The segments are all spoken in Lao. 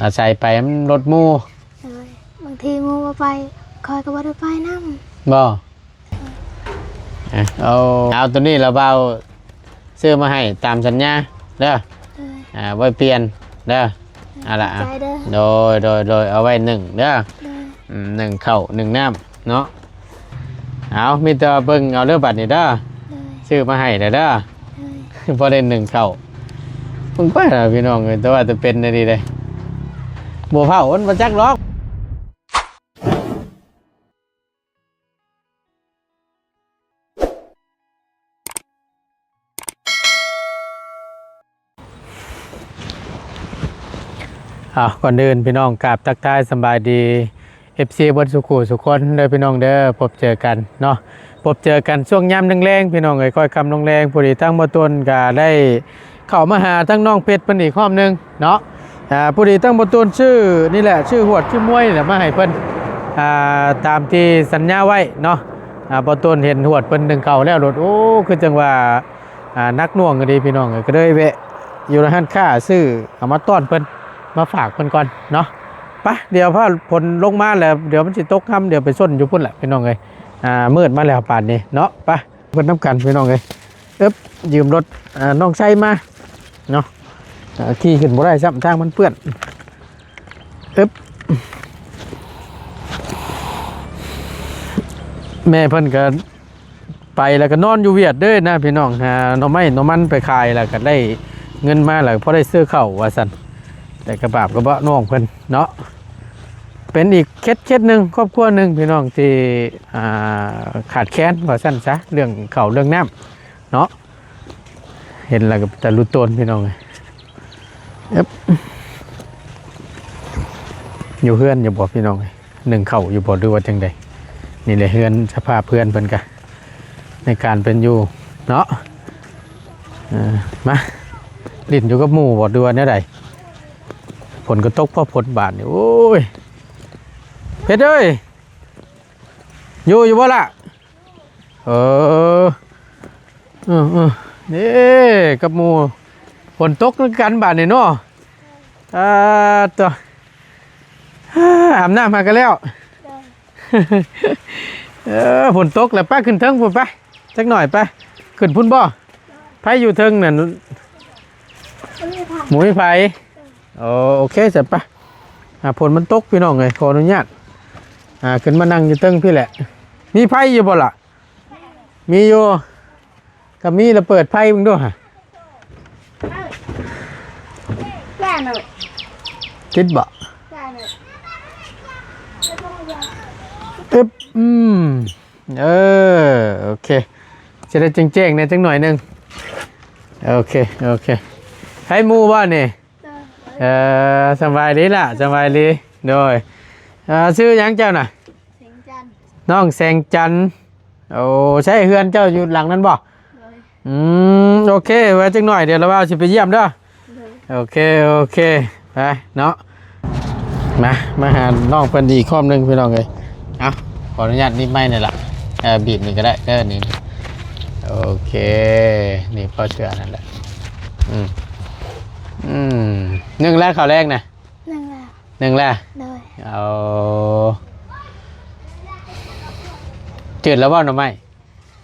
ອາໄສໄປນຳລົດໝູ່. ໂດຍ ບາງທີໝູ່ບໍ່ໄປ ຂ້ອຍກໍບໍ່ໄດ້ໄປນຳ. ບໍ່? ເອົາ ເອົາໂຕນີ້ລະບ່າວຊື້ມາໃຫ້ຕາມສັນຍາເດີ. ໂດຍ ອ່າ ໄວ້ປ່ຽນເດີ. ໂດຍ ເອົາລະ ຂອບໃຈເດີ. ໂດຍ ໂດຍ ໂດຍ ເອົາໄວ້ໜຶ້ງເດີ. ໂດຍ ອືມ ໜຶ້ງເຂົ້າໜຶ້ງນ້ຳເນາະ. ເອົາ ມີແຕ່ວ່າເບິ່ງເອົາເດີບາດນີ້ເດີ. ໂດຍ ຊື້ມາໃຫ້ແລ້ວເດີ. ໂດຍ ພໍໄດ້ໜຶ້ງເຂົ້າ. ເບິ່ງໄປລະພີ່ນ້ອງເອີຍ ແຕ່ວ່າຈະເປັນແນວນີ້ເດ້. ບໍ່ເຝົ້າມັນບໍ່ຈັກດອກ. ເອົາ ກ່ອນອື່ນພີ່ນ້ອງ ກາບທັກທາຍສະບາຍດີ ເອັຟຊີ ເບິດສູ່ຄູ່ສູ່ຄົນເດີພີ່ນ້ອງເດີ. ພົບເຈີກັນເນາະ ພົບເຈີກັນຊ່ວງຍາມແລງໆ ພີ່ນ້ອງເອີຍ ຄ່ອຍຄ່ຳລົງແລງ. ພໍດີທາງບໍ່ຕົນກະໄດ້ເຂົ້າມາຫາທາງນ້ອງເພັດເພິ່ນອີກຮອບໜຶ່ງເນາະ. ອ່າ ພໍດີທາງບໍ່ຕົນຊື້ນີ້ແຫຼະ ຊື້ຫວດຊື້ມວຍນີ້ແຫຼະມາໃຫ້ເພິ່ນ ອ່າ ຕາມທີ່ສັນຍາໄວ້ເນາະ. ອ່າ ບໍ່ຕົນເຫັນຫວດເພິ່ນໜຶ້ງເຂົ້າແລ້ວໂລດ ໂອ້ ຄືຈັ່ງວ່າ ອ່າ ໜັກໜ່ວງອີ່ຫຼີພີ່ນ້ອງເອີຍ ກໍເລີຍແວະຢູ່ຮ້ານຄ້າຊື້ເອົາມາຕ້ອນເພິ່ນ ມາຝາກເພິ່ນກ່ອນເນາະ. ໄປ ດຽວຟ້າຝົນລົງມາແລ້ວ ດຽວມັນຊິຕົກຮຳ ດຽວໄປຊົນຢູ່ພຸ້ນແຫຼະພີ່ນ້ອງເອີຍ. ອ່າ ມືດມາແລ້ວປານນີ້ເນາະ. ໄປ ເພິ່ນນຳກັນພີ່ນ້ອງເອີຍ. ເອີບ ຢືມລົດ ອ່າ ນ້ອງໄຊມາເນາະ. ອ່າ ຂີ່ຂຶ້ນບໍ່ໄດ້ຊ້ຳ ທາງມັນເປື້ອນ. ເອີບ ແມ່ເພິ່ນກໍ ໄປແລ້ວກໍນອນຢູ່ຫວຽດເດີນະພີ່ນ້ອງ ຫາໜໍ່ໄມ້ໜໍ່ມັນໄປຂາຍ ແລ້ວກໍໄດ້ເງິນມາ ແລ້ວກໍພໍໄດ້ຊື້ເຂົ້າວ່າຊັ້ນ. ແຕ່ກະບາບກະເບາະນ້ອງເພິ່ນເນາະ. ເປັນອີກເຂດ ເຂດໜຶ່ງ ຄອບຄົວໜຶ່ງພີ່ນ້ອງທີ່ ອ່າ ຂາດແຄນວ່າຊັ້ນຊະ ເລື່ອງເຂົ້າເລື່ອງນ້ຳເນາະ. ເຫັນແລ້ວກໍຕາລຸຕົນພີ່ນ້ອງເອີຍ. ເອີບ ຢູ່ເຮືອນຢູ່ບໍ່ພີ່ນ້ອງເອີຍ? ໜຶ້ງເຂົ້າຢູ່ບໍ່ ຫຼືວ່າຈັ່ງໃດ? ນີ້ແຫຼະເຮືອນ ສະພາບເຮືອນເພິ່ນກະ ໃນການເປັນຢູ່ເນາະ. ເອີ ມາຫຼິ້ນຢູ່ກັບໝູ່ບໍ່ ຫຼືວ່າແນວໃດ? ຝົນກໍຕົກພໍ້ຝົນບາດນີ້ ໂອ້ຍ ເພັດເອີຍ ຢູ່ ຢູ່ບໍ່ລະ? ເອີ ເອີ ເອີ ເດ້ ກັບໝູ່ ຝົນຕົກນຳກັນບາດນີ້ເນາະ. ອ່າ ຕົວ ອາບນ້ຳຫາກະແລ້ວ. ໂດຍ ເອີ ຝົນຕົກແລ້ວ ໄປຂຶ້ນເທິງພຸ້ນໄປ ຈັກໜ້ອຍໄປ. ຂຶ້ນພຸ້ນບໍ່? ໃຜຢູ່ເທິງນັ້ນ? ບໍ່ມີໃຜ. ໂອ້ ໂອເຄຊັ້ນ ໄປ. ອ່າ ຝົນມັນຕົກພີ່ນ້ອງເອີຍ ຂໍອະນຸຍາດ ອ່າ ຂຶ້ນມານັ່ງຢູ່ເທິງພີ້ແຫຼະ. ມີໄຟຢູ່ບໍ່ລະ? ມີຢູ່. ກະມີລະເປີດໄຟເບິ່ງດູຫະ. ຕິດບໍ່? ອຶບ ອືມ ເອີ ໂອເຄ ຈະໄດ້ແຈ້ງໆແດ່ຈັກໜ້ອຍໜຶ່ງ. ໂອເຄ ໂອເຄ ໃຜໝູ່ບໍ່ນີ້? ເອີ ສະບາຍດີລະ ສະບາຍດີ. ໂດຍ ເອີ ຊື່ຫຍັງເຈົ້ານະ? ແສງຈັນ. ນ້ອງແສງຈັນ. ໂອ້ ໃຊ່ເຮືອນເຈົ້າຢູ່ຫຼັງນັ້ນບໍ່? ໂດຍ. ອືມ ໂອເຄ ໄວ້ຈັກໜ້ອຍ ດຽວລະບ່າວຊິໄປຢ້ຽມເດີ. ໂດຍ. ໂອເຄ ໂອເຄ ໄປເນາະ. ມາ ມາຫານ້ອງເພິ່ນອີກຮອບໜຶ່ງພີ່ນ້ອງເອີຍ. ເອົາ ຂໍອະນຸຍາດໜີບໄມ້ໜ້ອຍລະ. ເອີ ບີບນີ້ກໍໄດ້ເດີ ນີ້. ໂອເຄ ໜີບເຂົ້າເສື້ອນັ້ນແຫຼະ. ອືມ ອືມ ໜຶ້ງແລ້ວເຂົ້າແລງນະ? ໜຶ້ງແລ້ວ. ໜຶ້ງແລ້ວ? ໂດຍ. ເອົາ ຈືດແລ້ວບໍ່ໜໍ່ໄມ້?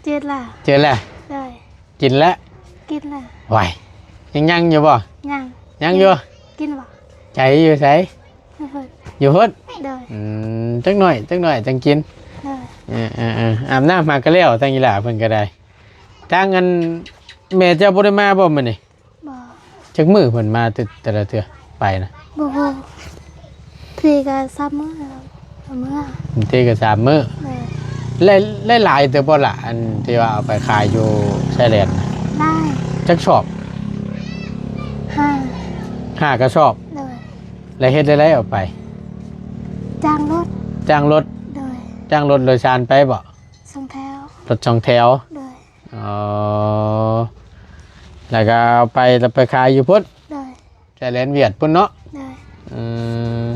ຈືດແລ້ວ. ຈືດແລ້ວ? ໂດຍ. ກິນແລ້ວ? ກິນແລ້ວ. ຫວາຍ ຍັງຍັງຢູ່ບໍ່? ຍັງ. ຍັງຢູ່? ກິນບໍ່? ໃຈຢູ່ໃສ? ຢູ່ພຸ້ນ. ຢູ່ພຸ້ນ? ໂດຍ. ອືມ ຈັກໜ້ອຍ ຈັກໜ້ອຍຈັ່ງກິນ. ໂດຍ. ເອີ ເອີ ເອີ ອາບນ້ຳຫາກະແລ້ວ ທາງອີ່ຫຼ້າເພິ່ນກໍໄດ້. ທາງອັນແມ່ເຈົ້າບໍ່ໄດ້ມາບໍ່ມື້ນີ້? ບໍ່. ຈັກມື້ເພິ່ນມາແຕ່ ແຕ່ລະເທື່ອໄປນະ? ບໍ່ຮູ້. ທີກໍສາມມື້ແລ້ວ ເມື່ອ ທີກໍສາມມື້. ໂດຍ. ຫຼາຍ ຫຼາຍເຕີບບໍ່ລະ ອັນທີ່ວ່າເອົາໄປຂາຍຢູ່ຊາຍແດນນະ? ຫຼາຍ. ຈັກສອບ? ຫ້າ ຫ້າກະສອບ. ໂດຍ. ແລ້ວເຮັດແນວໃດເອົາໄປ? ຈ້າງລົດ. ຈ້າງລົດ? ໂດຍ. ຈ້າງລົດໂດຍສານໄປບໍ່? ສອງແຖວ. ລົດສອງແຖວ? ໂດຍ. ອໍ ແລ້ວກໍເອົາໄປ ແລ້ວໄປຂາຍຢູ່ພຸ້ນ? ໂດຍ. ຊາຍແດນຫວຽດພຸ້ນເນາະ? ໂດຍ. ອືມ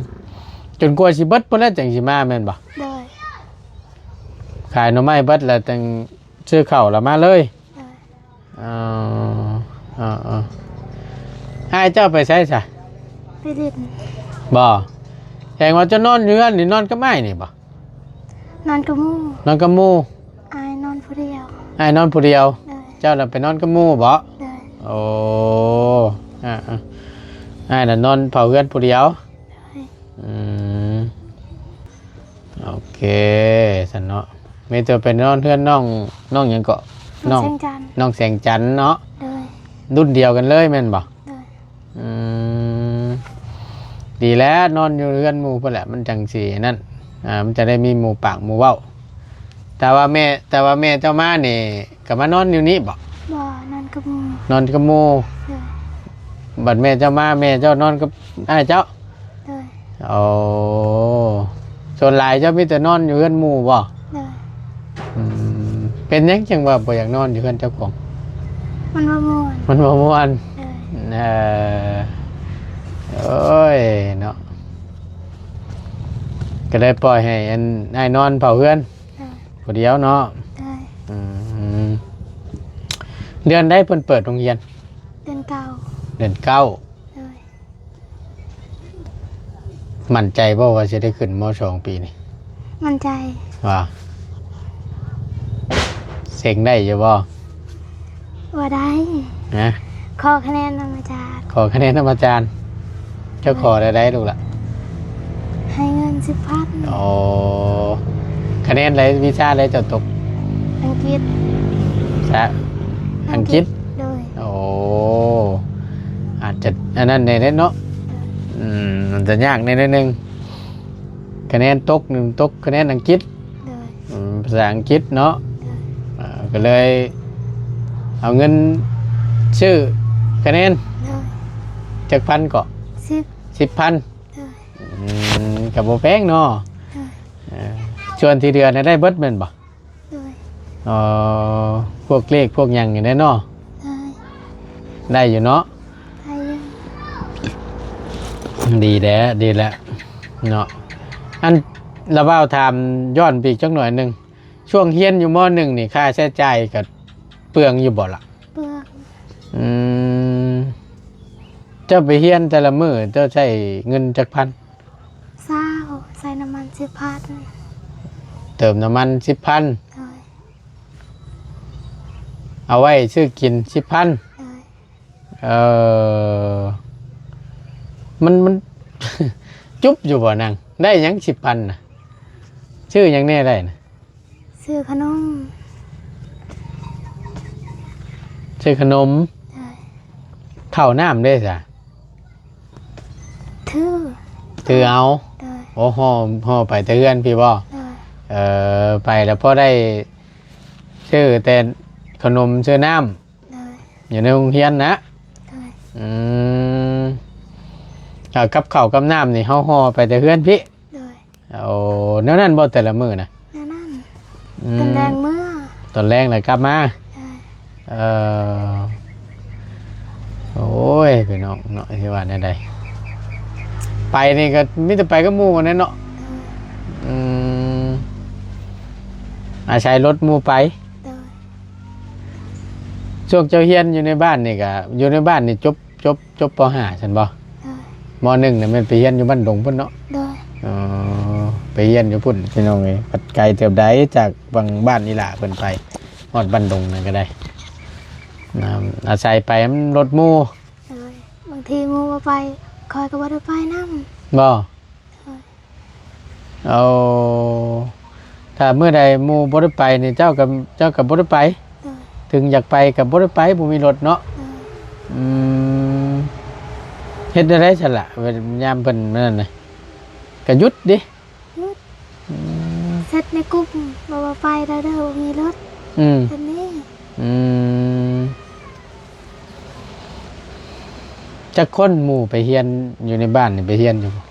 ຈົນກວ່າຊິເບິດພຸ້ນແຫຼະ ຈັ່ງຊິມາແມ່ນບໍ່? ໂດຍ. ຂາຍໜໍ່ໄມ້ເບິດແລ້ວ ຈັ່ງຊື້ເຂົ້າແລ້ວມາເລີຍ? ໂດຍ. ອໍ ອໍ ອໍ ອ້າຍເຈົ້າໄປໃສຊະ? ໄປຫຼິ້ນ. ບໍ່? ແສດງວ່າເຈົ້ານອນຢູ່ເຮືອນນີ້ ນອນກັບອ້າຍນີ້ບໍ່? ນອນກັບໝູ່. ນອນກັບໝູ່? ອ້າຍນອນຜູ້ດຽວ. ອ້າຍນອນຜູ້ດຽວ? ໂດຍ. ເຈົ້າລະໄປນອນກັບໝູ່ບໍ່? ໂດຍ. ໂອ້ ອາໆ ອ້າຍນະນອນເຝົ້າເຮືອນຜູ້ດຽວ? ໂດຍ. ອືມ ໂອເຄຊັ້ນເນາະ. ມີແຕ່ໄປນອນເຮືອນນ້ອງ ນ້ອງຫຍັງເກາະ? ນ້ອງ ນ້ອງແສງຈັນ. ນ້ອງແສງຈັນເນາະ? ໂດຍ. ລຸ້ນດຽວກັນເລີຍແມ່ນບໍ່? ໂດຍ. ອືມ ດີແລ້ວ ນອນຢູ່ເຮືອນໝູ່ພຸ້ນແຫຼະ ມັນຈັ່ງຊິນັ້ນ ອ່າ ມັນຈະໄດ້ມີໝູ່ປາກໝູ່ເວົ້າ. ແຕ່ວ່າແມ່ ແຕ່ວ່າແມ່ເຈົ້າມານີ້ ກໍມານອນຢູ່ນີ້ບໍ່? ບໍ່ ນອນກັບໝູ່. ນອນກັບໝູ່. ໂດຍ. ບັດແມ່ເຈົ້າມາ ແມ່ເຈົ້ານອນກັບອ້າຍເຈົ້າ? ໂດຍ. ໂອ້ ສ່ວນຫຼາຍເຈົ້າມີແຕ່ນອນຢູ່ເຮືອນໝູ່ບໍ່? ໂດຍ. ອືມ ເປັນຫຍັງຈັ່ງວ່າບໍ່ຢາກນອນຢູ່ເຮືອນເຈົ້າຂອງ? ມັນບໍ່ມ່ວນ. ມັນບໍ່ມ່ວນ. ໂດຍ. ເອີ ໂອ້ຍເນາະ ກໍເລີຍປ່ອຍໃຫ້ອັນ ອ້າຍນອນເຝົ້າເຮືອນ. ໂດຍ. ຜູ້ດຽວເນາະ? ໂດຍ. ອືມ ເດືອນໃດເພິ່ນເປີດໂຮງຮຽນ? ເດືອນເກົ້າ. ເດືອນເກົ້າ. ໂດຍ. ໝັ້ນໃຈບໍ່ວ່າຊິໄດ້ຂຶ້ນ ມ.ສອງ ປີນີ້? ໝັ້ນໃຈ. ວ່າ ເສັງໄດ້ຢູ່ບໍ່? ບໍ່ໄດ້. ຮະ? ຂໍຄະແນນນຳອາຈານ. ຂໍຄະແນນນຳອາຈານ. ເຈົ້າຂໍແນວໃດລູກລະ? ໃຫ້ເງິນສິບພັນ. ໂອ້ ຄະແນນໃດ ວິຊາໃດເຈົ້າຕົກ? ອັງກິດ. ສາ ອັງກິດ. ໂດຍ. ໂອ້ ອາດຈະອັນນັ້ນແດ່ເນາະ. ໂດຍ. ອືມ ມັນຈະຍາກແດ່ໜ້ອຍໜຶ່ງ ຄະແນນຕົກໜຶ່ງ ຕົກຄະແນນອັງກິດ. ໂດຍ. ອືມ ພາສາອັງກິດເນາະ. ໂດຍ. ອ່າ ກໍເລີຍເອົາເງິນຊື້ຄະແນນ. ໂດຍ. ຈັກພັນເກາະ? ສິບ. ສິບພັນ. ໂດຍ. ອືມ ກໍບໍ່ແພງເນາະ. ໂດຍ. ເອີ ສ່ວນທີ່ເດືອນໄດ້ເບິດແມ່ນບໍ່? ໂດຍ. ອໍ ພວກເລກພວກຫຍັງນີ້ແຫຼະເນາະ. ໂດຍ. ໄດ້ຢູ່ເນາະ. ໄດ້ຢູ່. ດີແລ້ວ ດີແລ້ວເນາະ. ອັນ ລະບ່າວຖາມຍ້ອນໄປອີກຈັກໜ້ອຍໜຶ່ງ ຊ່ວງຮຽນຢູ່ ມໍໜຶ່ງ ນີ້ ຄ່າໃຊ້ຈ່າຍກໍເປືອງຢູ່ບໍ່ລະ? ເປືອງ. ອືມ ເຈົ້າໄປຮຽນແຕ່ລະມື້ ເຈົ້າໃຊ້ເງິນຈັກພັນ? ຊາວ. ໃສ່ນ້ຳມັນສິບພັນ. ເຕີມນ້ຳມັນສິບພັນ. ໂດຍ. ເອົາໄວ້ຊື້ກິນສິບພັນ. ໂດຍ. ເອີ ມັນ ມັນ ຈຸບຢູ່ບໍ່ນາງ? ໄດ້ຫຍັງສິບພັນນະ? ຊື້ຫຍັງແດ່ໄດ້ນະ? ຊື້ຂະໜົມ. ຊື້ຂະໜົມ. ໂດຍ. ເຂົ້ານ້ຳເດ້ສະ? ຖື ຖືເອົາ. ໂດຍ. ໂອ້ ຫໍ່ ຫໍ່ໄປແຕ່ເຮືອນພີ້ບໍ່? ໂດຍ. ເອີ ໄປແລ້ວພໍໄດ້ຊື້ແຕ່ຂະໜົມ ຊື້ນ້ຳ. ໂດຍ. ຢູ່ໃນໂຮງຮຽນນະ? ໂດຍ. ອືມ ເອົາກັບເຂົ້າກັບນ້ຳນີ້ ເຮົາຫໍ່ໄປແຕ່ເຮືອນພີ້? ໂດຍ. ໂອ້ ແນວນັ້ນບໍ່ແຕ່ລະມື້ນະ? ແນວນັ້ນ. ອືມ ຕອນແລງເມືອ ຕອນແລງແລ້ວກັບມາ. ໂດຍ. ເອີ ໂອ້ຍ ພີ່ນ້ອງເນາະ ຊິວ່າແນວໃດ ໄປນີ້ກໍມີແຕ່ໄປກັບໝູ່ນັ້ນເນາະ. ໂດຍ. ອືມ ອາໄສລົດໝູ່ໄປ. ໂດຍ. ຊ່ວງເຈົ້າຮຽນຢູ່ໃນບ້ານນີ້ກໍ ຢູ່ໃນບ້ານນີ້ຈົບ ຈົບ ຈົບ ປໍຫ້າ ຊັ້ນບໍ່? ໂດຍ. ມໍໜຶ່ງ ນີ້ແມ່ນໄປຮຽນຢູ່ບ້ານດົງພຸ້ນເນາະ? ໂດຍ. ອໍ ໄປຮຽນຢູ່ພຸ້ນ ພີ່ນ້ອງເອີຍ ພັດໄກເຕີບໃດ ຈາກບາງບ້ານອີ່ຫຼ້າເພິ່ນໄປຮອດບ້ານດົງນັ້ນກໍໄດ້. ອາໄສໄປນຳລົດໝູ່. ໂດຍ. ບາງທີໝູ່ບໍ່ໄປ ຂ້ອຍກໍບໍ່ໄດ້ໄປນຳ. ບໍ່? ໂດຍ. ໂອ້ ຖ້າມື້ໃດໝູ່ບໍ່ໄດ້ໄປນີ້ ເຈົ້າກໍ ເຈົ້າກໍບໍ່ໄດ້ໄປ? ໂດຍ. ເຖິງຢາກໄປກໍບໍ່ໄດ້ໄປ ບໍ່ມີລົດເນາະ? ໂດຍ. ອືມ ເຮັດແນວໃດຊັ້ນລະ ຍາມເພິ່ນນັ້ນນະ? ກໍຢຸດເດ້. ຢຸດ. ອືມ ເຊັດໃນກຸ່ມ ບໍ່ວ່າໄປແລ້ວເດີ ບໍ່ມີລົດ. ອືມ ແບບນີ້. ອືມ ຈັກຄົນໝູ່ໄປຮຽນຢູ່ໃນບ້ານນີ້ ໄປຮຽນຢູ່ບໍ່?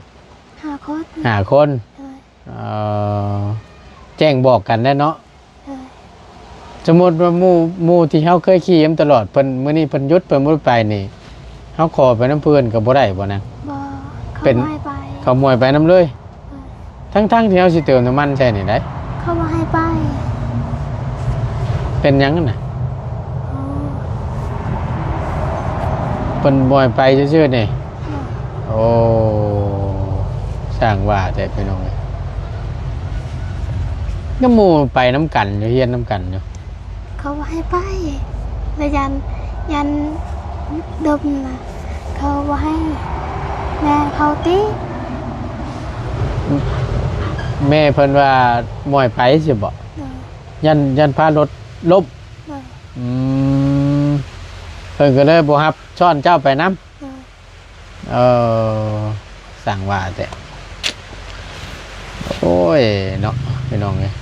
ຫ້າຄົນ. ຫ້າຄົນ. ໂດຍ. ເອີ ແຈ້ງບອກກັນແດ່ເນາະ. ໂດຍ. ສົມມຸດວ່າໝູ່ ໝູ່ທີ່ເຮົາເຄີຍຂີ່ນຳຕະຫຼອດ ເພິ່ນ ມື້ນີ້ເພິ່ນຢຸດ ເພິ່ນບໍ່ໄດ້ໄປນີ້ ເຮົາຂໍໄປນຳເພິ່ນກໍບໍ່ໄດ້ບໍ່ນະ? ບໍ່. ເປັນ ເຂົາບໍ່ໃຫ້ໄປ. ເຂົາບໍ່ໃຫ້ໄປນຳເລີຍ. ໂດຍ. ທັງໆທີ່ເຮົາຊິເຕີມນ້ຳມັນໃສ່ນີ້ໄດ໋. ເຂົາບໍ່ໃຫ້ໄປ. ເປັນຫຍັງຫັ້ນນະ? ໂອ້ ເພິ່ນບໍ່ໃຫ້ໄປຊື່ໆນີ້. ໂດຍ. ໂອ້ ຊ່າງວ່າແທ້ພີ່ນ້ອງເອີຍ. ນຳໝູ່ໄປນຳກັນຢູ່ ຮຽນນຳກັນຢູ່. ເຂົາບໍ່ໃຫ້ໄປ ລະຢ້ານ ຢ້ານດົມນະ ເຂົາບໍ່ໃຫ້ ແມ່ເຂົາຕິ. ແມ່ເພິ່ນວ່າບໍ່ໃຫ້ໄປຊິບໍ? ໂດຍ. ຢ້ານ ຢ້ານພາລົດລົ້ມ? ໂດຍ. ອືມ ເພິ່ນກໍເລີຍບໍ່ຮັບຊ້ອນເຈົ້າໄປນຳ? ໂດຍ. ເອີ ຊ່າງວ່າແທ້. ໂອ້ຍເນາະ ພີ່ນ້ອງເອີຍ.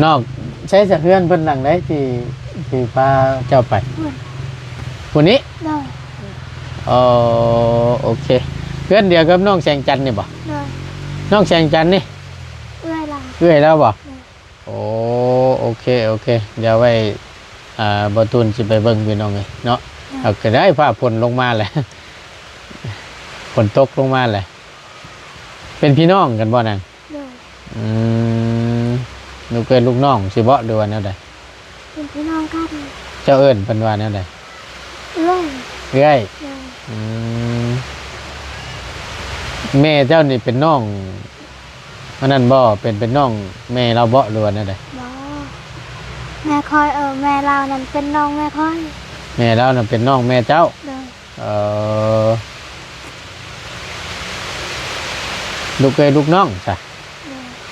ນອກ ໃສສະເຮືອນເພິ່ນຫຼັງໃດທີ່ ທີ່ພາເຈົ້າໄປ? ພຸ້ນ ພຸ້ນນີ້? ໂດຍ. ເອີ ໂອເຄ. ເຮືອນດຽວກັບນ້ອງແສງຈັນນີ້ບໍ? ໂດຍ. ນ້ອງແສງຈັນນີ້ ເອື້ອຍລາວ ເອື້ອຍລາວບໍ? ໂດຍ. ໂອ້ ໂອເຄ ໂອເຄ. ດຽວໄວ້ ອ່າ ບ່າວຕູນຊິໄປເບິ່ງ ພີ່ນ້ອງເອີຍເນາະ. ໂດຍ. ເອົາ ກໍໄດ້ ຟ້າຝົນລົງມາແຫຼະ ຝົນຕົກລົງມາແຫຼະ. ເປັນພີ່ນ້ອງກັນບໍ່ນາງ? ໂດຍ. ອືມ ລູກເອື້ອຍລູກນ້ອງຊິບໍ ຫຼືວ່າແນວໃດ? ເປັນພີ່ນ້ອງກັນ. ເຈົ້າເອີ້ນເພິ່ນວ່າແນວໃດ? ເອື້ອຍ. ເອື້ອຍ. ໂດຍ. ອືມ ແມ່ເຈົ້ານີ້ເປັນນ້ອງ ອັນນັ້ນບໍ່? ເປັນ ເປັນນ້ອງແມ່ລາວບໍ່ ຫຼືວ່າແນວໃດ? ບໍ່ ແມ່ຂ້ອຍ ເອີ ແມ່ລາວນັ້ນເປັນນ້ອງແມ່ຂ້ອຍ. ແມ່ລາວນັ້ນເປັນນ້ອງແມ່ເຈົ້າ? ໂດຍ. ເອີ ລູກເອື້ອຍລູກນ້ອງຊະ. ໂດຍ.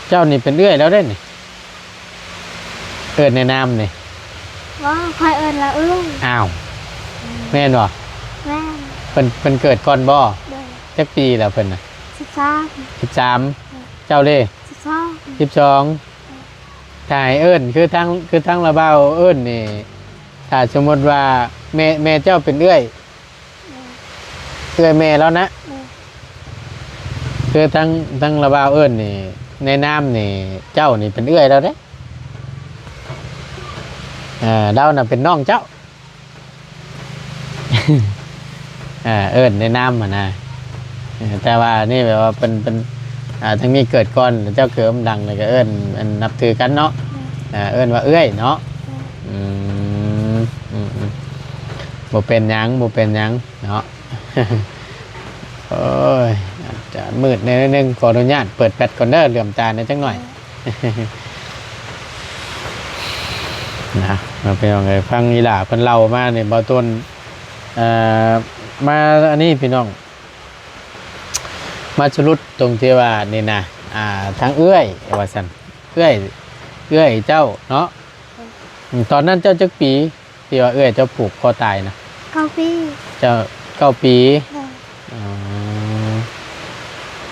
ເຈົ້ານີ້ເປັນເອື້ອຍລາວເດ້ນີ້ ເອີ້ນໃນນາມນີ້. ບໍ່ ຂ້ອຍເອີ້ນລາວເອື້ອຍ. ອ້າວ ແມ່ນບໍ່? ແມ່ນ. ເພິ່ນ ເພິ່ນເກີດກ່ອນບໍ່? ໂດຍ. ຈັກປີແລ້ວເພິ່ນນະ? ສິບສາມ. ສິບສາມ. ໂດຍ. ເຈົ້າເດ້? ສິບສອງ. ສິບສອງ. ໂດຍ. ຖ້າໃຫ້ເອີ້ນ ຄືທາງ ຄືທາງລາວບ່າວເອີ້ນນີ້ ຖ້າສົມມຸດວ່າແມ່ ແມ່ເຈົ້າເປັນເອື້ອຍ ເອື້ອຍແມ່ລາວນະ. ໂດຍ. ຄືທັງ ທັງລາວບ່າວເອີ້ນນີ້ ໃນນາມນີ້ ເຈົ້ານີ້ເປັນເອື້ອຍລາວເດ້. ເອີ ລາວນະເປັນນ້ອງເຈົ້າ. ເອີ ເອີ້ນໃນນາມຫັ້ນນະ. ເອີ ແຕ່ວ່ານີ້ແບບວ່າເພິ່ນ ເພິ່ນ ອ່າ ທາງນີ້ເກີດກ່ອນ ເຈົ້າເກີດນຳຫຼັງ ແລ້ວກໍເອີ້ນ ອັນ ນັບຖືກັນເນາະ. ໂດຍ. ເອີ ເອີ້ນວ່າເອື້ອຍເນາະ. ໂດຍ. ອືມ ອືມໆ ບໍ່ເປັນຫຍັງ ບໍ່ເປັນຫຍັງເນາະ. ໂອ້ຍ ອາດຈະມືດແດ່ໜ້ອຍໜຶ່ງ ຂໍອະນຸຍາດເປີດແຟລັດກ່ອນເດີ ເຫຼື້ອມຕາແດ່ຈັກໜ້ອຍ. ນະ ມາ ພີ່ນ້ອງເອີຍ ຟັງອີ່ຫຼ້າເພິ່ນເລົ່າມານີ້ ບ່າວຕູນ ເອີ ມາອັນນີ້ພີ່ນ້ອງ ມາສະຫຼຸບຕົງທີ່ວ່ານີ້ນະ ອ່າ ທາງເອື້ອຍວ່າຊັ້ນ ເອື້ອຍ ເອື້ອຍເຈົ້າເນາະ. ໂດຍ. ອືມ ຕອນນັ້ນເຈົ້າຈັກປີ ທີ່ວ່າເອື້ອຍເຈົ້າຜູກຄໍຕາຍນະ? ເກົ້າປີ. ເຈົ້າ ເກົ້າປີ. ໂດຍ.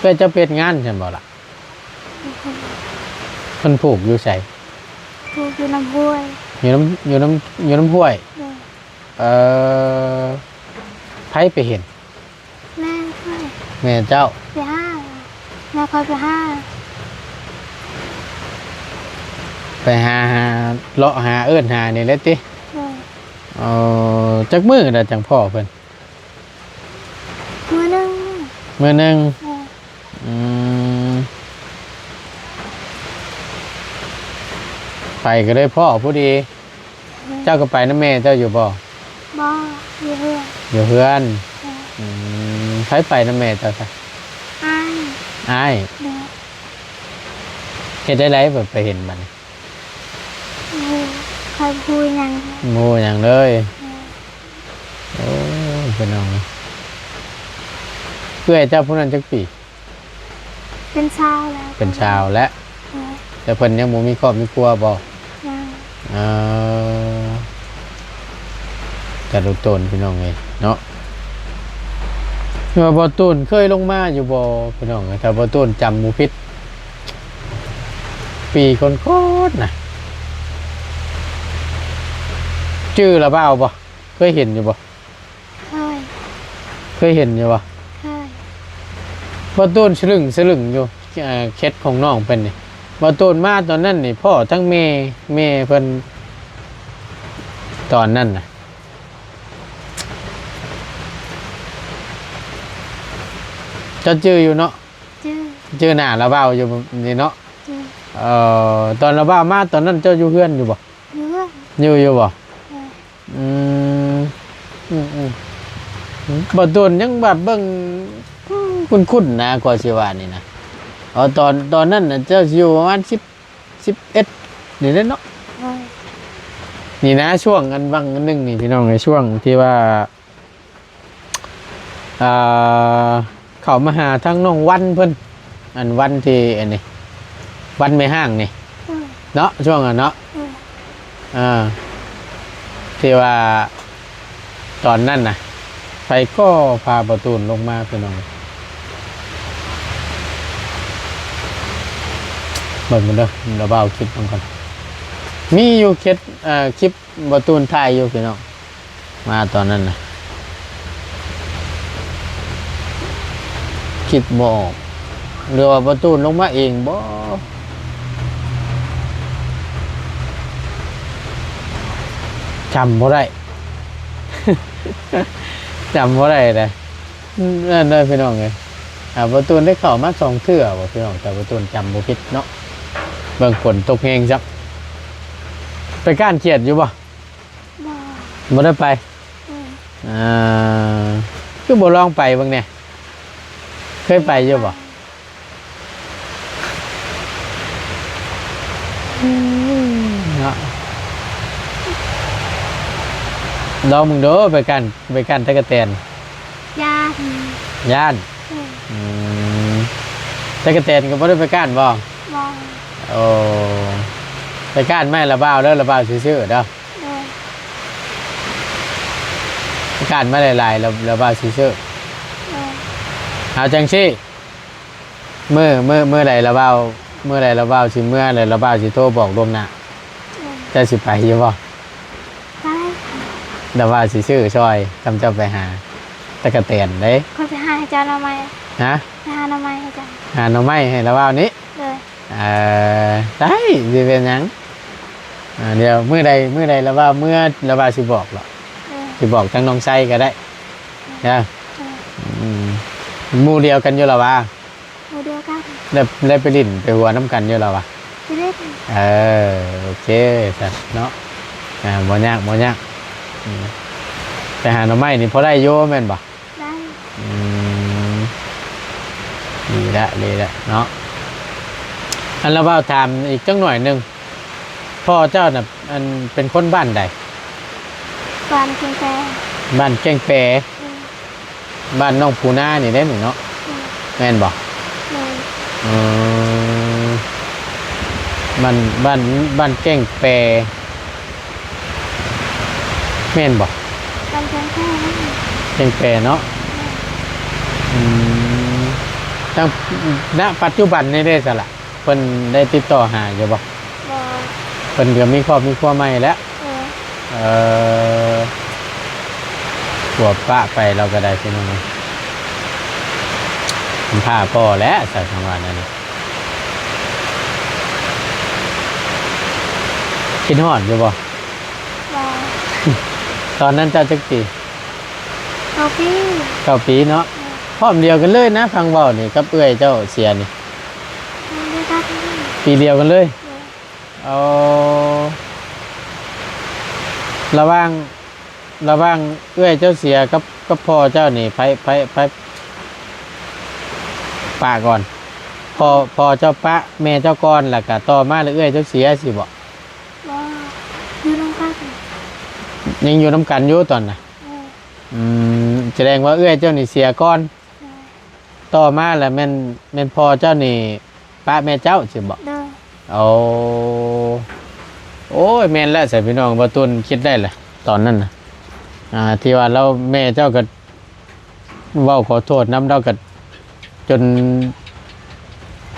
ອໍ ເອື້ອຍເຈົ້າໄປເຮັດງານຊັ້ນບໍ່ລະ? ໂດຍ. ເພິ່ນຜູກຢູ່ໃສ? ຜູກຢູ່ນ້ຳຫ້ວຍ. ຢູ່ນ້ຳ ຢູ່ນ້ຳ ຢູ່ນ້ຳຫ້ວຍ? ໂດຍ. ເອີ ໃຜໄປເຫັນ? ແມ່ຂ້ອຍ. ແມ່ເຈົ້າ? ໄປຫາ ແມ່ຂ້ອຍໄປຫາ ໄປຫາ ຫາ ເລາະຫາເອີ້ນຫານີ້ແຫຼະຕິ? ໂດຍ. ເອີ ຈັກມື້ລະຈັ່ງພໍ້ເພິ່ນ? ມື້ໜຶ່ງ. ມື້ໜຶ່ງ? ໂດຍ. ອືມ ໄປກໍໄດ້ພໍ້ພໍດີ. ເຈົ້າກໍໄປນຳແມ່ເຈົ້າຢູ່ບໍ່? ບໍ່ ຢູ່ເຮືອນ. ຢູ່ເຮືອນ. ໂດຍ. ອືມ ໃຜໄປນຳແມ່ເຈົ້າຊະ? ອ້າຍ. ອ້າຍ. ໂດຍ. ເຮັດໄດ້ໃດ ໄປເຫັນບັດນີ້? ໂອ້ ຂ້ອຍບໍ່ຮູ້ຫຍັງ. ບໍ່ຮູ້ຫຍັງເລີຍ. ໂດຍ. ໂອ້ ເປັນຫຍັງ? ເອື້ອຍເຈົ້າຜູ້ນັ້ນຈັກປີ? ເປັນຊາວແລ້ວ. ເປັນຊາວແລ້ວ. ໂດຍ. ແຕ່ເພິ່ນຍັງບໍ່ມີຄອບມີຄົວບໍ່? ຍັງ. ເອີ ແຕ່ລຸໂຕນພີ່ນ້ອງເອີຍເນາະ. ວ່າບ່າວຕູນເຄີຍລົງມາຢູ່ບໍ່ພີ່ນ້ອງເອີຍ? ຖ້າບ່າວຕູນຈຳບໍ່ຜິດ ປີກ່ອນໆນະ ຈື່ລາວບ່າວບໍ່? ເຄີຍເຫັນຢູ່ບໍ່? ເຄີຍ. ເຄີຍເຫັນຢູ່ບໍ່? ເຄີຍ. ບ່າວຕູນສະລຶ້ງສະລຶ້ງຢູ່ ເອີ ເຂດຂອງນ້ອງເພິ່ນນີ້. ບ່າວຕູນມາຕອນນັ້ນນີ້ ພໍ້ທັງແມ່ ແມ່ເພິ່ນຕອນນັ້ນນະ. ເຈົ້າຈື່ຢູ່ເນາະ? ຈື່. ຈື່ໜ້າລາວບ່າວຢູ່ນີ້ເນາະ? ຈື່. ເອີ ຕອນລາວບ່າວມາຕອນນັ້ນ ເຈົ້າຢູ່ເຮືອນຢູ່ບໍ່? ຢູ່ເຮືອນ. ຢູ່ ຢູ່ບໍ່? ໂດຍ. ອືມ ອືມ ບໍ່ໂດນ ຍັງວ່າເບິ່ງຄຸ້ນໆນະ ກວ່າຊິວ່ານີ້ນະ. ເອົາ ຕອນ ຕອນນັ້ນນະ ເຈົ້າຊິຢູ່ປະມານສິບ ສິບເອັດນີ້ແຫຼະເນາະ. ໂດຍ. ນີ້ນະ ຊ່ວງອັນຫວ່າງອັນໜຶ່ງນີ້ ພີ່ນ້ອງເອີຍ ຊ່ວງທີ່ວ່າ ອ່າ ເຂົ້າມາຫາທາງນ້ອງວັນເພິ່ນ ອັນວັນທີ່ອັນນີ້ ວັນແມ່ຮ້າງນີ້ ໂດຍ ເນາະ ຊ່ວງນັ້ນເນາະ. ໂດຍ. ອ່າ ທີ່ວ່າຕອນນັ້ນນະ ໃຜກໍພາບໍ່ຕູນລົງມາ ພີ່ນ້ອງ ເບິ່ງກັນເດີ ລະເວົ້າຄລິບມັນກ່ອນ. ມີຢູ່ເຂດ ເອີ ຄລິບບໍ່ຕູນຖ່າຍຢູ່ ພີ່ນ້ອງ ມາຕອນນັ້ນນະ ຄິດບໍ່ອອກ ຫຼືວ່າບໍ່ຕູນລົງມາເອງບໍ? ຈຳບໍ່ໄດ້ ຈຳບໍ່ໄດ້ເດ້ ນັ້ນເດີພີ່ນ້ອງເອີຍ. ອ່າ ບໍ່ຕູນໄດ້ເຂົ້າມາສອງເທື່ອບໍພີ່ນ້ອງ ຖ້າບໍ່ຕູນຈຳບໍ່ຜິດເນາະ. ເບິ່ງຝົນຕົກແຮງຊ້ຳ ໄປກ້ານຂຽດຢູ່ບໍ່? ບໍ່ ບໍ່ໄດ້ໄປ. ເອີ ອ່າ ຄືບໍ່ລອງໄປເບິ່ງແດ່? ເຄີຍໄປຢູ່ບໍ່? ອືມ ເນາະ ລອງເບິ່ງດູ ໄປກ້ານ ໄປກ້ານຕະກະແຕນ. ຢ້ານ ຢ້ານ. ເອີ ອືມ ຕະກະແຕນກໍບໍ່ໄດ້ໄປກ້ານບໍ່? ບໍ່. ໂອ້ ໄປກ້ານໄມ້ລະບ່າວເດີ ລະບ່າວຊິຊື້ເດີ. ໂດຍ. ກ້ານມາຫຼາຍໆ ລະ ລະບ່າວຊິຊື້. ໂດຍ. ເອົາຈັ່ງຊີ້ ມື້ ມື້ ມື້ໃດລະບ່າວ ມື້ໃດລະບ່າວຊິເມືອ ແລ້ວລະບ່າວຊິໂທບອກລ່ວງໜ້າ. ໂດຍ. ເຈົ້າຊິໄປຢູ່ບໍ່? ໄປ. ລະບ່າວຊິຊື້ຊ່ອຍ ຄຳເຈົ້າໄປຫາຕະກະແຕນເດ້. ຂ້ອຍໄປຫາໃຫ້ເຈົ້າໜໍ່ໄມ້. ຮະ? ໄປຫາໜໍ່ໄມ້ໃຫ້ເຈົ້າ. ຫາໜໍ່ໄມ້ໃຫ້ລະບ່າວນີ້? ໂດຍ. ເອີ ໄດ້ ຊິເປັນຫຍັງ? ອ່າ ດຽວມື້ໃດ ມື້ໃດລະບ່າວເມືອ ລະບ່າວຊິບອກລະ. ເອີ ຊິບອກທາງນ້ອງໄຊກໍໄດ້ເດີ. ເອີ ອືມ ໝູ່ດຽວກັນຢູ່ລະຫວາ? ໝູ່ດຽວກັນ. ໄດ້ ໄດ້ໄປຫຼິ້ນໄປຫົວນຳກັນຢູ່ລະຫວາ? ໄປຫຼິ້ນ. ເອີ ໂອເຄຊັ້ນເນາະ. ອ່າ ບໍ່ຍາກ ບໍ່ຍາກ. ອືມ ໄປຫາໜໍ່ໄມ້ນີ້ພໍໄດ້ຢູ່ແມ່ນບໍ່? ໄດ້. ອືມ ດີລະ ດີລະເນາະ. ອັນລະບ່າວຖາມອີກຈັກໜ້ອຍໜຶ່ງ ພໍ່ເຈົ້ານະ ອັນ ເປັນຄົນບ້ານໃດ? ບ້ານແກ້ງແປ. ບ້ານແກ້ງແປ. ອືມ ບ້ານນ້ອງປູນານີ້ເດ້ນີ້ເນາະ. ອືມ ແມ່ນບໍ່? ແມ່ນ. ອືມ ບ້ານ ບ້ານ ບ້ານແກ້ງແປ ແມ່ນບໍ່? ກຳແພງແພ. ແກ້ງແປເນາະ. ແມ່ນ. ອືມ ທາງ ນະ ປັດຈຸບັນນີ້ເດ້ສະລະ ເພິ່ນໄດ້ຕິດຕໍ່ຫາຢູ່ບໍ່? ບໍ່. ເພິ່ນກໍມີຄອບມີຄົວໃໝ່ແລ້ວ. ເອີ ເອີ ຜົວປະໄປລາວກໍໄດ້ ພີ່ນ້ອງເອີຍ. ມັນພາພໍ່ແຫຼະ ສາຍຄຳວ່ານັ້ນນະ. ຄິດຮອດຢູ່ບໍ່? ບໍ່. ຕອນນັ້ນເຈົ້າຈັກປີ? ເກົ້າປີ. ເກົ້າປີເນາະ. ແມ່ນ. ພ້ອມດຽວກັນເລີຍນະ ຟັງເວົ້ານີ້ກັບເອື້ອຍເຈົ້າເສຍນີ້. ປີດຽວກັນເລີຍ. ແມ່ນ. ເອົາ ລະຫວ່າງ ລະຫວ່າງເອື້ອຍເຈົ້າເສຍກັບ ກັບພໍ່ເຈົ້ານີ້ ໃຜ ໃຜ ໃຜປະກ່ອນ? ພໍ່ ພໍ່ເຈົ້າປະແມ່ເຈົ້າກ່ອນ ແລ້ວກະຕໍ່ມາແລ້ວເອື້ອຍເຈົ້າເສຍ ຊີ້ບໍ? ບໍ່ ຢູ່ນຳກັນ. ຍັງຢູ່ນຳກັນຢູ່ຕອນນະ? ແມ່ນ. ອືມ ສະແດງວ່າເອື້ອຍເຈົ້ານີ້ເສຍກ່ອນ. ແມ່ນ. ຕໍ່ມາລະແມ່ນ ແມ່ນພໍ່ເຈົ້ານີ້ປະແມ່ເຈົ້າຊີ້ບໍ? ໂດຍ. ໂອ້ ໂອ້ຍ ແມ່ນແລ້ວຊະພີ່ນ້ອງ ບ່າວຕູນຄິດໄດ້ລະຕອນນັ້ນນະ ອ່າ ທີ່ວ່າລາວ ແມ່ເຈົ້າກໍເວົ້າຂໍໂທດນຳ ລາວກໍຈົນ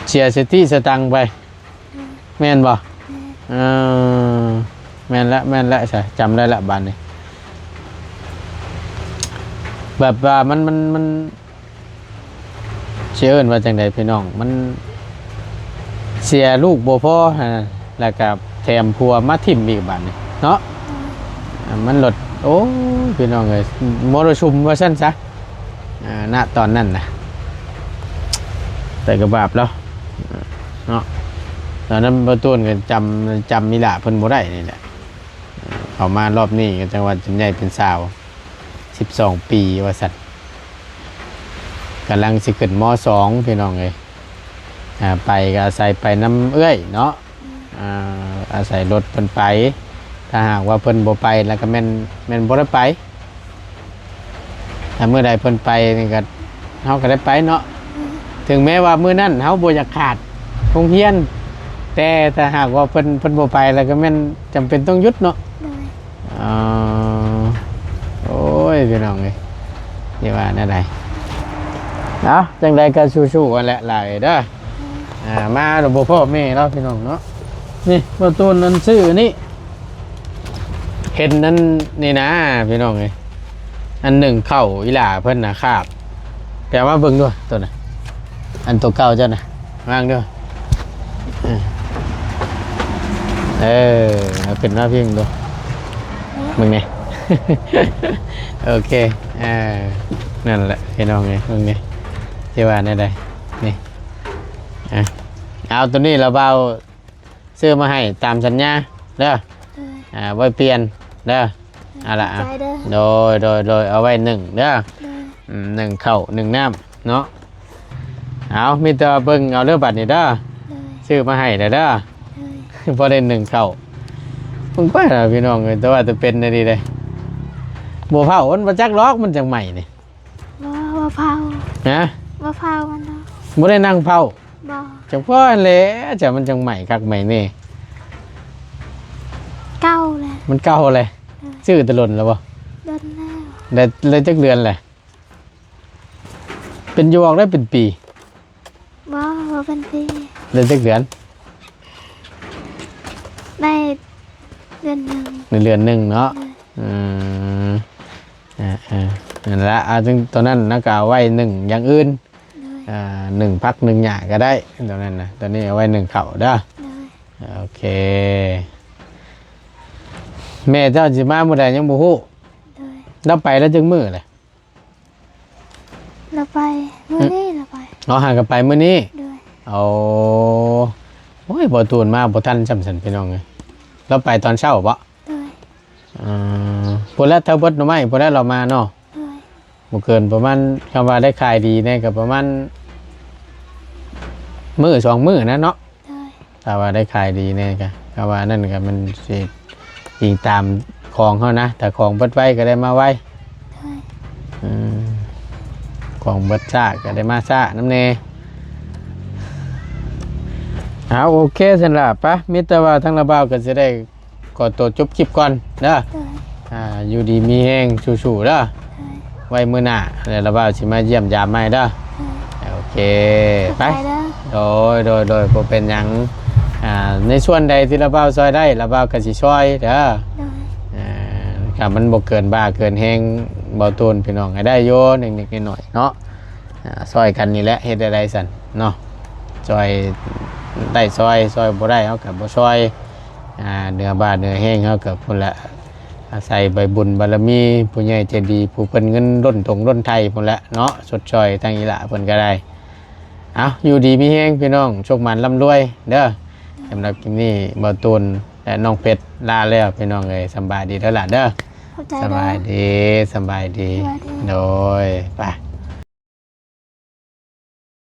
ເສຍສະຕິສະຕັງໄປ. ແມ່ນບໍ່? ແມ່ນ. ເອີ ແມ່ນແລ້ວ ແມ່ນແລ້ວຊະ ຈຳໄດ້ລະບາດນີ້ ແບບວ່າມັນ ມັນ ມັນ ຊິເອີ້ນວ່າຈັ່ງໃດພີ່ນ້ອງ ມັນເສຍລູກບໍ່ພໍຫັ້ນນະ ແລ້ວກະແຖມຜົວມາຖິ້ມອີກບາດນີ້ເນາະ. ອືມ ອ່າ ມັນໂລດ ໂອ້ຍ ພີ່ນ້ອງເອີຍ ມໍລະຊຸມວ່າຊັ້ນຊະ ອ່າ ນະ ຕອນນັ້ນນະ ແຕ່ກໍບາບແລ້ວເນາະ. ຕອນນັ້ນບ່າວຕູນກໍຈຳ ຈຳອີ່ຫຼ້າເພິ່ນບໍ່ໄດ້ນີ້ແຫຼະ ເຂົ້າມາລອບນີ້ກໍຈັ່ງວ່າຈົນໃຫຍ່ເປັນສາວ ສິບສອງປີວ່າຊັ້ນ ກຳລັງຊິຂຶ້ນ ມ.ສອງ ພີ່ນ້ອງເອີຍ. ອ່າ ໄປກໍອາໄສໄປນຳເອື້ອຍເນາະ. ອ່າ ອາໄສລົດເພິ່ນໄປ. ຖ້າຫາກວ່າເພິ່ນບໍ່ໄປ ແລ້ວກໍແມ່ນ ແມ່ນບໍ່ໄດ້ໄປ. ຖ້າມື້ໃດເພິ່ນໄປນີ້ກໍ ເຮົາກໍໄດ້ໄປເນາະ. ເຖິງແມ້ວ່າມື້ນັ້ນເຮົາບໍ່ຢາກຂາດໂຮງຮຽນ ແຕ່ຖ້າຫາກວ່າເພິ່ນ ເພິ່ນບໍ່ໄປ ແລ້ວກໍແມ່ນຈຳເປັນຕ້ອງຢຸດເນາະ. ໂດຍ. ອໍ ໂອ້ຍ ພີ່ນ້ອງເອີຍ ຊິວ່າແນວໃດ. ເອົາ ຈັ່ງໃດກໍສູ້ໆ ຫັ້ນແຫຼະຫຼາຍເດີ. ອ່າ ມາແລ້ວບໍ່ພໍ້ແມ່ເນາະ ພີ່ນ້ອງເນາະ. ນີ້ ບໍ່ຕູນນັ້ນຊື້ນີ້ ເຫັນນັ້ນນີ້ນະ ພີ່ນ້ອງເອີຍ. ອັນໜຶ່ງເຂົ້າອີຫຼ້າເພິ່ນນະຄາບ ໄປເອົາມາເບິ່ງດູໂຕນະ. ອັນໂຕເກົ່າເຈົ້ານະ ວາງດູ. ເອີ ເອີ ເອົາຂຶ້ນມາພິງດູ ເບິ່ງແດ່. ໂອເຄ ເອີ ນັ້ນແຫຼະ ພີ່ນ້ອງເອີຍ ເບິ່ງແດ່ ຊິວ່າແນວໃດ. ນີ້ ອ່ະ ເອົາ ໂຕນີ້ລະບ່າວ ຊື້ມາໃຫ້ຕາມສັນຍາເດີ. ໂດຍ. ອ່າ ໄວ້ປ່ຽນເດີ. ເອົາລະ ຂອບໃຈເດີ. ໂດຍ ໂດຍ ໂດຍ ເອົາໄວ້ໜຶ່ງເດີ. ໂດຍ. ອືມ ໜຶ່ງເຂົ້າໜຶ່ງນ້ຳເນາະ. ເອົາ ມີແຕ່ວ່າເບິ່ງເອົາເດີບັດນີ້ເດີ. ໂດຍ. ຊື້ມາໃຫ້ແລ້ວເດີ. ໂດຍ. ພໍໄດ້ໜຶ່ງເຂົ້າ. ເບິ່ງໄປລະພີ່ນ້ອງເອີຍ ແຕ່ວ່າຈະເປັນແນວນີ້ເດ້. ບໍ່ເຜົາ ມັນບໍ່ຈັກດອກ ມັນຈັ່ງໄໝ້ນີ້. ບໍ່ ບໍ່ເຜົາ. ຮະ? ບໍ່ເຜົາມັນດອກ. ບໍ່ໄດ້ນັ່ງເຜົາ? ບໍ່. ຈັ່ງພໍຫັ້ນແຫຼະ ຈັ່ງມັນຈັ່ງໄໝ້ຄັກໄໝ້ແນ່. ເກົ່າແຫຼະ. ມັນເກົ່າແຫຼະ. ເອີ. ຊື້ແຕ່ດົນແລ້ວບໍ່? ດົນແລ້ວ. ໄດ້ ໄດ້ຈັກເດືອນແຫຼະ? ເປັນຢູ່ອອກໄດ້ເປັນປີ. ບໍ່ ບໍ່ເປັນປີ. ໄດ້ຈັກເດືອນ? ໄດ້ເດືອນໜຶ່ງ. ໄດ້ເດືອນໜຶ່ງເນາະ. ໂດຍ. ອືມ ອ່າໆ ນັ້ນລະ ອ່າ ຈຶ່ງຕອນນັ້ນນະ ກໍເອົາໄວ້ໜຶ່ງຢ່າງອື່ນ. ໂດຍ. ອ່າ ໜຶ່ງຜັກໜຶ່ງຫຍ້າກໍໄດ້ຕອນນັ້ນນະ. ຕອນນີ້ເອົາໄວ້ໜຶ່ງເຂົ້າເດີ. ໂດຍ. ໂອເຄ ແມ່ເຈົ້າຊິມາມື້ໃດຍັງບໍ່ຮູ້. ໂດຍ. ລາວໄປແລ້ວຈັກມື້ແຫຼະ? ລາວໄປມື້ນີ້ ລາວໄປ. ອໍ ຫາກໍໄປມື້ນີ້. ໂດຍ. ໂອ້ ໂອ້ຍ ບໍ່ຕູນມາບໍ່ທັນຊ້ຳຊັ້ນ ພີ່ນ້ອງເອີຍ. ລາວໄປຕອນເຊົ້າບໍ? ໂດຍ. ເອີ ພຸ້ນແຫຼະ ແຖວບົດໜໍ່ໄມ້ພຸ້ນແຫຼະລາວມາເນາະ. ໂດຍ. ບໍ່ເກີນປະມານ ຄຳວ່າໄດ້ຂາຍດີແດ່ກໍປະມານມື້ສອງມື້ນັ້ນເນາະ. ໂດຍ. ຖ້າວ່າໄດ້ຂາຍດີແດ່ກໍ ກໍວ່ານັ້ນກໍມັນຊິອີງຕາມຂອງເຮົານະ ຖ້າຂອງເບິດໄວກໍໄດ້ມາໄວ. ໂດຍ. ອືມ ຂອງເບິດຊ້າກໍໄດ້ມາຊ້ານຳແດ່. ເອົາ ໂອເຄຊັ້ນລະ ປະ ມີແຕ່ວ່າທາງລາວບ່າວກໍຊິໄດ້ ຂໍຕົວຈົບຄລິບກ່ອນເດີ. ໂດຍ. ອ່າ ຢູ່ດີມີແຮງ ສູ້ໆເດີ. ໂດຍ. ໄວ້ມື້ໜ້າແລ້ວລາວບ່າວຊິມາຢ້ຽມຢາມໃໝ່ເດີ. ໂດຍ. ໂອເຄ ໄປ. ໂດຍ ໂດຍ ໂດຍ ບໍ່ເປັນຫຍັງ. ອ່າ ໃນສ່ວນໃດທີ່ລາວບ່າວຊ່ອຍໄດ້ ລາວບ່າວກໍຊິຊ່ອຍເດີ. ໂດຍ. ອ່າ ຖ້າມັນບໍ່ເກີນບ້າເກີນແຮງ ເບົາໂຕນ ພີ່ນ້ອງ ໃຫ້ໄດ້ຢູ່ ເລັກໆນ້ອຍໆເນາະ. ອ່າ ຊ່ອຍກັນນີ້ແຫຼະ ເຮັດໄດ້ໃດຊັ້ນເນາະ. ຊ່ອຍໄດ້ຊ່ອຍ ຊ່ອຍບໍ່ໄດ້ເຮົາກໍບໍ່ຊ່ອຍ. ອ່າ ເໜືອບ້າເໜືອແຮງເຮົາກໍພຸ້ນແຫຼະ ອາໄສໃບບຸນບາລະມີຜູ້ໃຫຍ່ໃຈດີ ຜູ້ເພິ່ນເງິນລົ້ນຖົງລົ້ນໄຖພຸ້ນແຫຼະເນາະ ຊົດຊ່ອຍທາງອີ່ຫຼ້າເພິ່ນກໍໄດ້. ເອົາ ຢູ່ດີມີແຮງພີ່ນ້ອງ ໂຊກໝານລ່ຳລວຍເດີ. ສຳລັບຄລິບນີ້ ເບົາໂຕນ ແລະ ນ້ອງເພັດ ລາແລ້ວພີ່ນ້ອງເອີຍ. ສຳບາຍດີເດີຫຼານເດີ. ຂອບໃຈເດີ. ສະບາຍດີ ສະບາຍດີ. ສະບາຍດີ. ໂດຍ ໄປ.